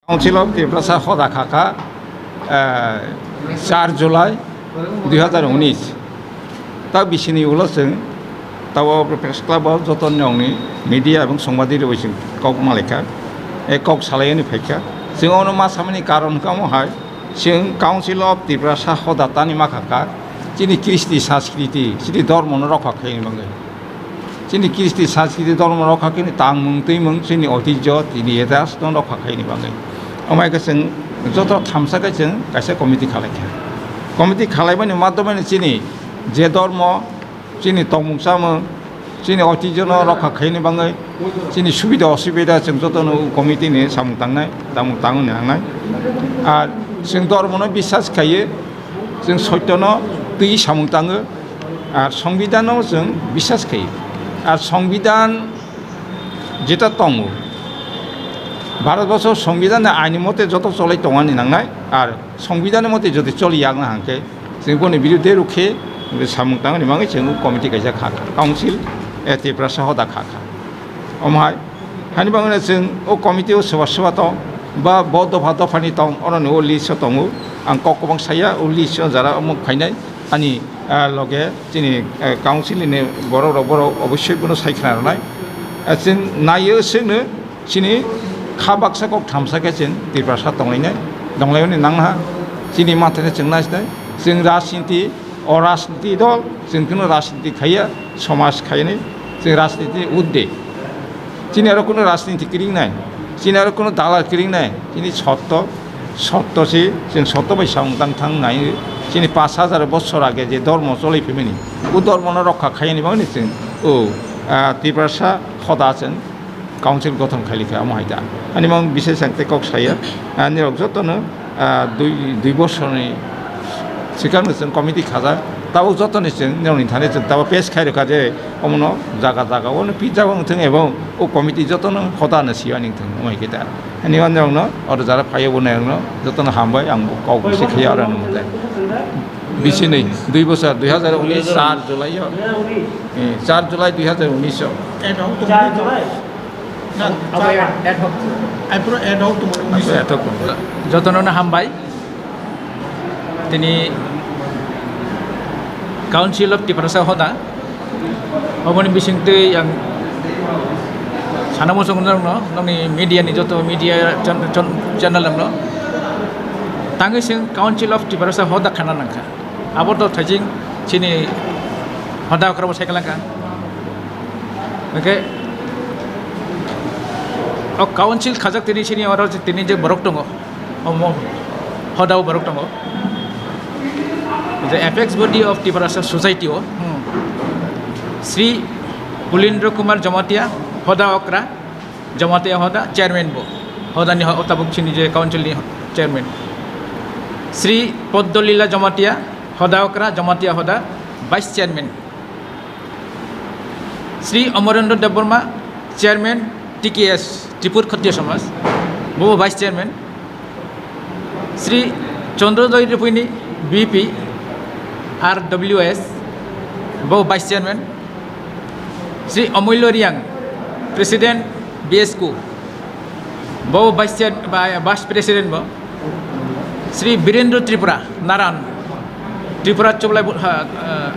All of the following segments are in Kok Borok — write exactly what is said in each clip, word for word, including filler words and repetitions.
Council of Tiprasa hoda khakha, eh, char July dui hazar unis. Ta bisini ulo chwng tabo press club o joto nongni media ebong songbadirwi chwng kok malaikha, eh, kok salaiyani phaikha. Chwng ono ma samani karon kamo hai, chwng Council of Tiprasa hoda tani ma khakha, chini kristi, sanskriti, chini dhormo no rokha khaini bagwi. Chini kristi, sanskriti, dhormo rokha khaini tangmung, twimung, chini oitijjo, chini itinhas no rokha khaini bagwi. Amai khe chwng joto thamsa khe chwng kaisa committee khalaikha. Committee khalaimani madhyomeno chini je dhormo, chini tongmung chamung, chini oitijjo no rokha khaini bagwi, chini subida osubida chwng jotono committee ni samung tangnai, tangmung tangwi nangnai. Ar chwng dhormo no biswas khaiwi, chwng soityo no twi samung tango. Ar songbidan no chwng biswas khaio. Ar songbidan jeta tongo, Bharat borso songbidan ni aini mote joto cholai tongani nangnai. Ar songbidan ni mote jodi choli yakna hangkhe chwng boni birudhe rukhe samung tangani bagwi chwng committee kaisa kha, Council, eh, Tiprasa hoda khakha. Omo hai, hani bagwino chwng o committee o soba soba tong, ba bo dopha dophani tong, oroni o list o tongo. Ang kok kwbang saya, o list o jara omo khainai, ani, ah, loge chini, eh, council ni borok rok, borok obossoi bono sai khna rwnai. Ah, chwng naio chwngno chini kha baksa kok thamsa khe chwng Tiprasa tonglainai, donglaimani nangha. Chini mathai no chwng naisnai, chwng rajniti, o rajniti dol, chwng kheno rajniti khaiya, somaj khaini, chwng rajniti udde. Chini aro kuno rajniti kiring nai, chini aro kuno dalal kiring nai, chini sotto, sotto si, chwng sotto bai samung tang thang nai, chini pash hajar bosor age je dhormo cholai phimani, o dhormo no rokha khaiyani bagwi chwng, o, ah, Tiprasa hoda chwng council gothon khaili kha, omo hai da. Ani mang bisai chang tei kok saya, ani rok joto no, ah, dui, dui bosor ni swkang no chwng committee khajak, tabuk joto ni chwng nini thani chwng tabuk pes khai rwkha je omo no jaga jaga o no pizza wng thung ebong o committee joto no hoda no siya ning thung, omo hai khe da. Ani mang rok no oro jara phai o bo nai rok no joto no hambai, ang bo kok bisi khaya aro no mate. Bisini dui bosor, dui hazar unis char July o. Eh, char July dui hazar unis o. Ad hoc to Char muli to. July? Na, Abo char. Ad hoc. Aipro ad hoc to muli unis. Aipro ad hoc. Jotono no hambai. Tini Council of Tiprasa hoda. Oboni bising twi ang sana muchung no, nokni media ni joto media chan-, chan-, channel no. Tangwi sing Council of Tiprasa hoda khana nangkha. Abo to thaijing chini hoda okra bo sai kalangkha. Hwnkhe o council khajak tini chini oro tini je borok tongo, omo hoda o borok tongo. The apex body of Tiprasa society o, hmm, Sri Pulindra Kumar Jamatia, hoda okra, Jamatia hoda chairman bo. Hodani ho-, tabuk chini je council ni chairman. Sri Poddolila Jamatia, hoda okra, Jamatia hoda, vice chairman. Sri Amarendra Debbarma, chairman, T K S, Tripur Khattiya Samaj, bo vice chairman. Sri Chandrodoy Rupini, V P, R W S, bo vice chairman. Sri Amulya Riang, president, B S K U, bo vice chair-, ba-, vice president bo. Sri Birendra Tripura, Naran, Tripura Chublai bu-, ha, ah,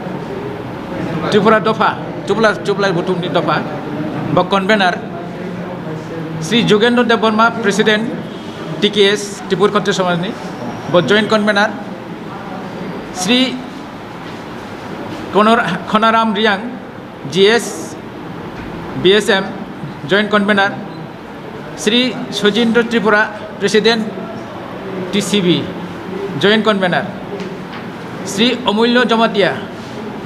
Tripura Dopha, Chubla-, Chublai Buthumni Dopha, bo convener. Sri Jogendra Debbarma, president, T K S, Tripura Khattiya Samajni, bo joint convener. Sri Konor-, Khonaram Riang, G S, B S M, joint convener. Sri Sojindra Tripura, president, T C B, joint convener. Sri Amulya Jamatia,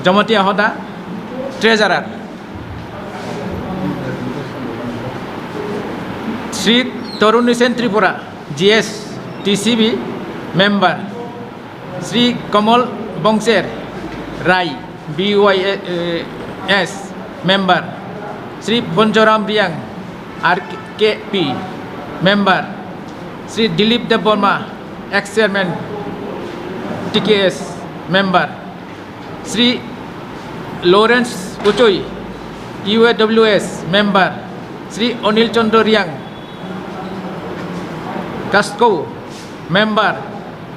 Jamatia hoda, treasurer. Sri Tarun Sen Tripura, G S, T C B, member. Sri Kamal Bongser Rai, B Y S, member. Sri Ponchoram Riang, R K P, member. Sri Dilip Debbarma, ex-chairman, T K S, member. Sri Lawrence Uchoi, U A W S, member. Sri Anil Chandra Riang, Kasko, member,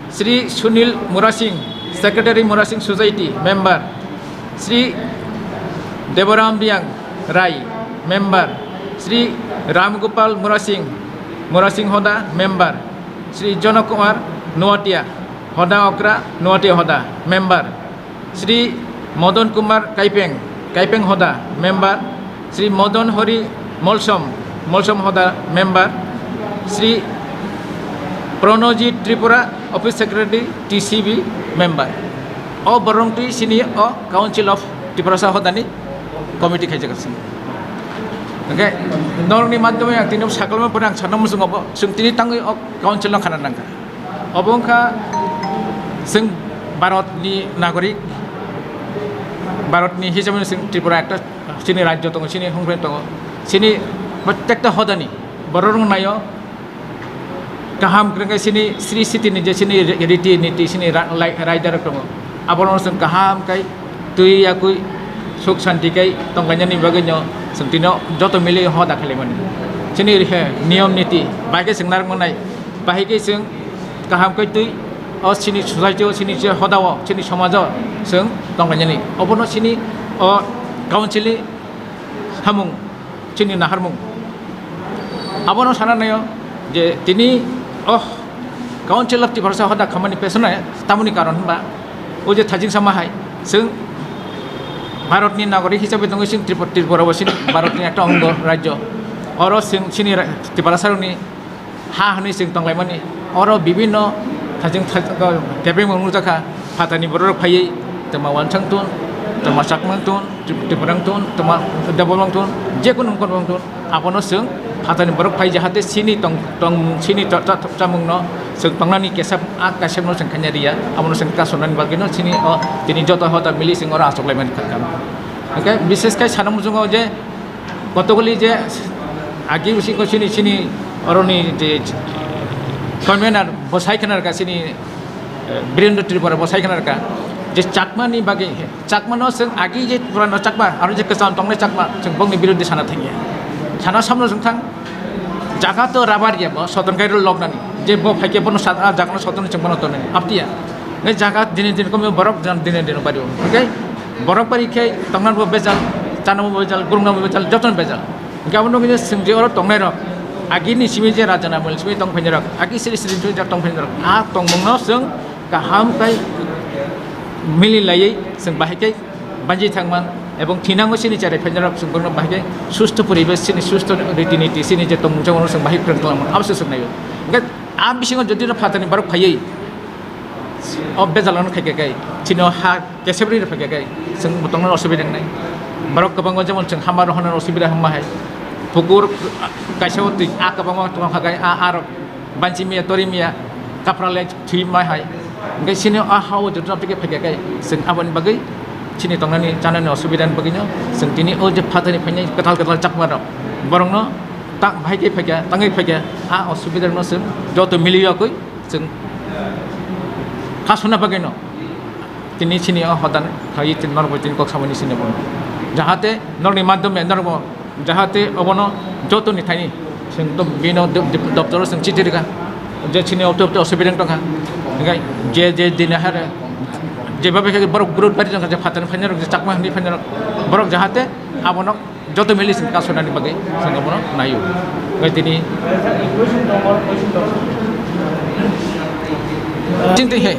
Sri Sunil Murasing, Secretary Murasing Society, member, Sri Deboram Riang Rai, member, Sri Ramgopal Murasing, Murasing Hoda, member, Sri Jono Kumar Nuatia, Hoda Okra, Nuatia Hoda, member, Sri Modan Kumar Kaipeng, Kaipeng Hoda, member, Sri Modan Hori Molsom, Molsom Hoda, member, Sri Pranojit Tripura, Office Secretary, T C B, member. O borok twi sini o Council of Tiprasa Hodani committee khaijak sini. Hwnkhe norokni madhyome ang tini sakalma pore ang sana muchungo bo, chwng tini tangwi o council no khana nangkha. Obo wngkha chwng Bharatni nagorik, Bharatni hisabe chwng Tripura ekta chini rajyo tongo, chini hongkhorni tongo, chini prottekta hodani borok rok naio kaham kwrwngkhe chini sri sitini je chini riti niti chini ra-, lai-, raida rok tongo, abono chwng kaham khe twi yakwi suk santi khe tonglainani bagwino chwng tino joto mili hoda khailaimani. Chini he niyom niti bai khe chwng narwkmanai, bahai khe chwng kaham khe twi o chini society o, chini je hoda o, chini somajo chwng tonglainani. Obono chini o council ni samung, chini naharmung. Abono sana naio je tini o Council of Tiprasa hoda khamani pesonai tamoni karon hwnba o je thajing sama hai chwng Bharatni nagorik hisabe tongwi chwng Tripura, Tripura bo chini Bharatni ekta ongo rajyo. Oro chwng chini ra-, Tiprasa rokni ha hwnwi chwng tonglaimani. Oro bibinno thajing thaj-, kebengmung nukjakha, phatani borok phaiwi twma wansang tun, twma chakmang tun, Trip-, Tripurang tun, twma Debolong tun, jekunu wngkon wng tun, abono chwng phatani borok phai jahate chini tong, tong, chini ta-, ta-, chamungno chwng tongnani kesap, a kesapno chwng khaina riya, abono chwng kasonani bagwino chini o tini joto hoda mili chwng oro achoklaimani kha. Hwnkhe bishesh khai sana muchungo je Kotokoli je agi usi ko sini, sini oroni je convener bo sai khna rwkha, sini, eh, Birendra Tripura bo sai khna rwkha je Chakma ni bagwi, Chakma no chwng agi je purano Chakma, aro je kwcham tongnai Chakma, chwng bongni birodhi sana thangya. Sana samno chwng thang, jaga to rabar ya bo, soton kai loknani, je bo phaikhe bono sat-, ah, jaga no soton chwng bono tonani, aptiya. Ngai jaga dine dine komi borok jan dine dine bari. Oke? Borok bari khe tongna bo bejal, chana bo bejal, gurungna bo bejal, jotono bejal. Hingke abono khe chwng je oro tongnairok, agini simi je raja ni amol simi tong phainairok, agi siri siri simi tong phainairok, a tongmungno chwng kaham khe mili laiwi chwng bahai khe banchi thangman, ebong thinango chini cherai phainairok chwng bono bahai khe susto poribesh, chini susto riti niti, chini je tongmung chamungno chwng bahai kwrwng khlangmano, abo se chwng naio. Hingke a bisingo jodi no phatani borok phaiwi o bejalno khaikhe khe chini o ha kesebri rw phaikha khe, chwng bo tongna osubida wngnai. Borok kwbangma jemon chwng hama rohorna osubida hwnma hai. Pukur kaisa o twi a kwbangma tongkha khe a, a rok banchi miya, tori miya, kapra le thwi ma hai. Hwnkhe chini a ha o joto tike phaikha khe, chwng aboni bagwi chini tongnani chanani osubida ni bagwino chwng tini o je phatani phainai kwtal kwtal chakma rok, borokno ta-, bahai khe phaikha, tangwi phaikha, a osubida rokno chwng joto miliwi yakwi chwng khasuna bagwino. Tini chini o hodan khai tini norok bai tini kok samani sini bono. Jahate norokni madhyome norokbo jahate obono jotoni thaini chwng to bino do-, do-, doptoro chwng chithi rwkha. Je chini oto oto osubida wng tongkha. Hingkhe je je dini hare je babe khe borok gurut bari tongkha je phatani phainai rok je chakma hinwi phainai rok borok jahate abono joto mili chwng kasonani bagwi chwng abono naio. Bai tini chwng twi he.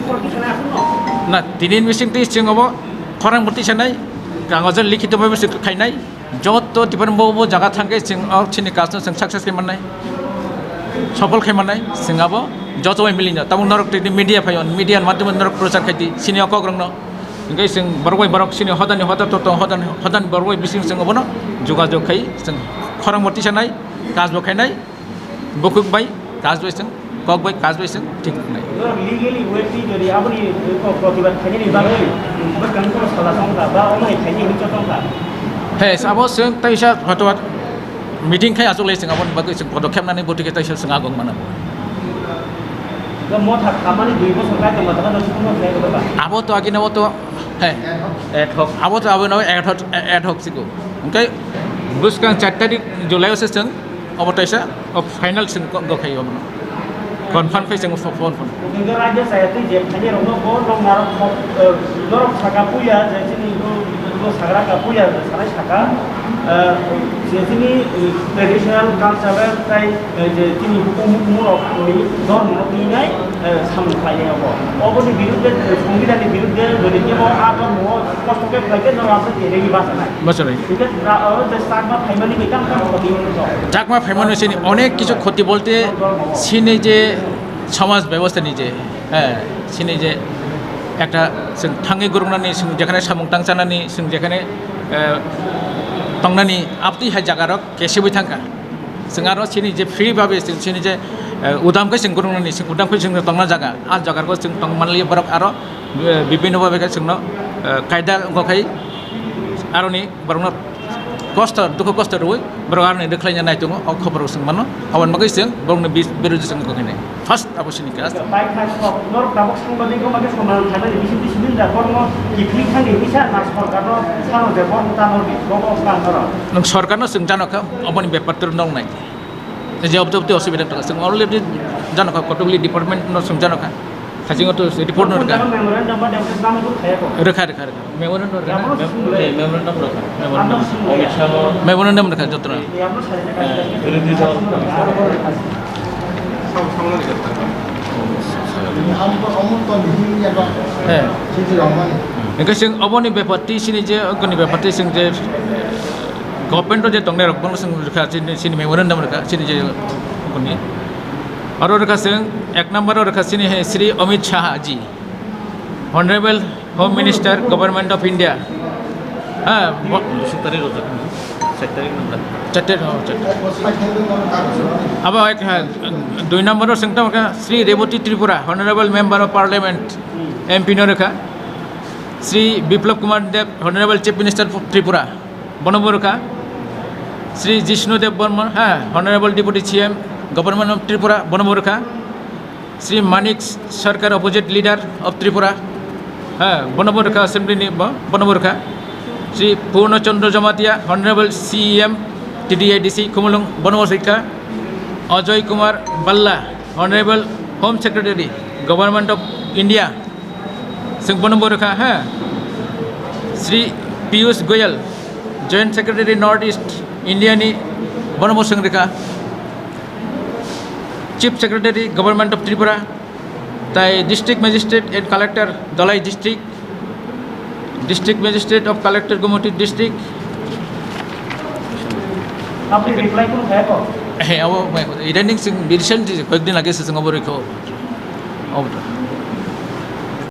Na, tini bising twi chwng obo khorang bo tisanai, kagojo likhito bhabe chwng khainai, joto department bo bo jaga thangkhe chwng o chini kajno chwng success khe mannai, sofol khe mannai, chwng abo joto bai milino. Tabuk norok tini media phaio, media ni madhyome norok prochar khaidi, chini o kok rokno. Hingke chwng borok bai borok chini hodani hoda to, to hodani, hodani borok bai bising chwng obono jogajog khai chwng khorang bo tisanai, kaj bo khainai, bukhuk bai kaj bai chwng, kok bai kaj bai chwng thik wngnai. Norok legally way twi jodi aboni protibad khainani bagwi bwskang kono sala tongkha ba omoni khaini hinwi tongkha. He, sabo chwng teisa hotobat meeting khai achuk lai chwng aboni bagwi chwng podokhep nani bwtwi khe teisa chwng agong mano. Motha khamani dui bosor kai tongma tongma tongma tongma tongma. Abo to agini abo to, he. Ad hoc. Abo to abo no ad hoc, ad hoc siko. Hingke bwskang char tarik July o se chwng obo teisa o final chwng go khai obo. Confirm khai chwng pho-, phone phone. Hwnkhe raida chaya twi je phainairokno bo nok narok kok, eh, norok saka puya je chini bo, bo sagra ka puya je sanai saka, eh, je chini, eh, traditional cultural tai, eh, je chini hukumu hukumu rok ni dhormo no twi nai, eh, samung khlai nai obo. Oboni birudde, eh, Songbidanni birudde jodi kebo a dhormo o kosto khe khlai khe norok amsa twi regi basa nai. Basa nai. Hwnkhe ra-, o je Chakma phaimani ni tamo tamo khoti wngkha. Chakma phaimani sini onek kichu khoti bolte sini je samaj bebosta ni je, eh, sini je ekta chwng thangwi guruknani, chwng jekhane samung tangchanani, chwng jekhane, eh, tongnani abtwi hai jaga rok kesibwi thangkha. Chwng aro sini je free babe chwng sini je, eh, udam khe chwng guruknani, chwng udam khe chwng tongna jaga, a jaga rok chwng tong manliya borok aro, eh, bibhinno babe khe chwngno, eh, kaida wngkha khai aroni borokno kosto, dukhu kosto rwui borok aroni rwkhlaina nai tongo, o khobor rok chwng mano, aboni bagwi chwng borokni bis-, birudu chwng wngkha khe nai. First abo sini khe. Bai khai sok, norok tabuk songmani koma khe songmani khaimani bisi bisi min da, borokno kiphilwi thangni bisa na sorkarno sano je borokno tano di, bobo wngkha norok. Nwng sorkarno chwng jano kha, oboni bepar twi nong nai. Je obto obto osubida tongkha, chwng already jano kha, kotokli department no chwng jano kha. Thaisingo to report no rwkha. Memorandum ba development nang khaya ko. Rwkha, rwkha, rwkha. Memorandum rwkha. Memorandum rwkha. Memorandum. Amit Shah. Memorandum rwkha jotono. Birodhi dol. He. Hwnkhe chwng oboni bepar twi sini je, oboni bepar twi chwng je government o je tongnai rok bono chwng rwkha, chini, chini memorandum rwkha, chini je oboni. Aro rwkha chwng ek number o rwkha chini he Shri Amit Shah ji. Honorable Home Minister, Government of India. Ha, bo- Bwswk tarik rojak ni? Sait tarik nang da? Char tarik, oh, char tarik. Abo ek, ha, dui number o sengtong kha Shri Rebati Tripura, Honorable Member of Parliament, M P no rwkha. Shri Biplab Kumar Deb, Honorable Chief Minister of Tripura, bono bo rwkha. Shri Jishnu Deb Barma, ha, Honorable Deputy C M, Government of Tripura, bono bo rwkha. Shri Manik Sarkar, opposite leader of Tripura, ha, bono bo rwkha assembly ni bo, bono bo rwkha. Shri Purna Chandra Jamatia, Honorable C E M, T D A D C Khumulwng, bono bo rwkha. Ajoy Kumar Bhalla, Honorable Home Secretary, Government of India, chwng bono bo rwkha, ha. Shri Piyush Goyal, Joint Secretary North East India ni, bono bo chwng rwkha. Chief Secretary, Government of Tripura, tai District Magistrate and Collector, Dhalai District, District Magistrate of Collector, Gomati District. Apni reply kuno khaya ko? He, abo, abo, idaning sing, recent, koyekdin age se sing abo rekho. Abo.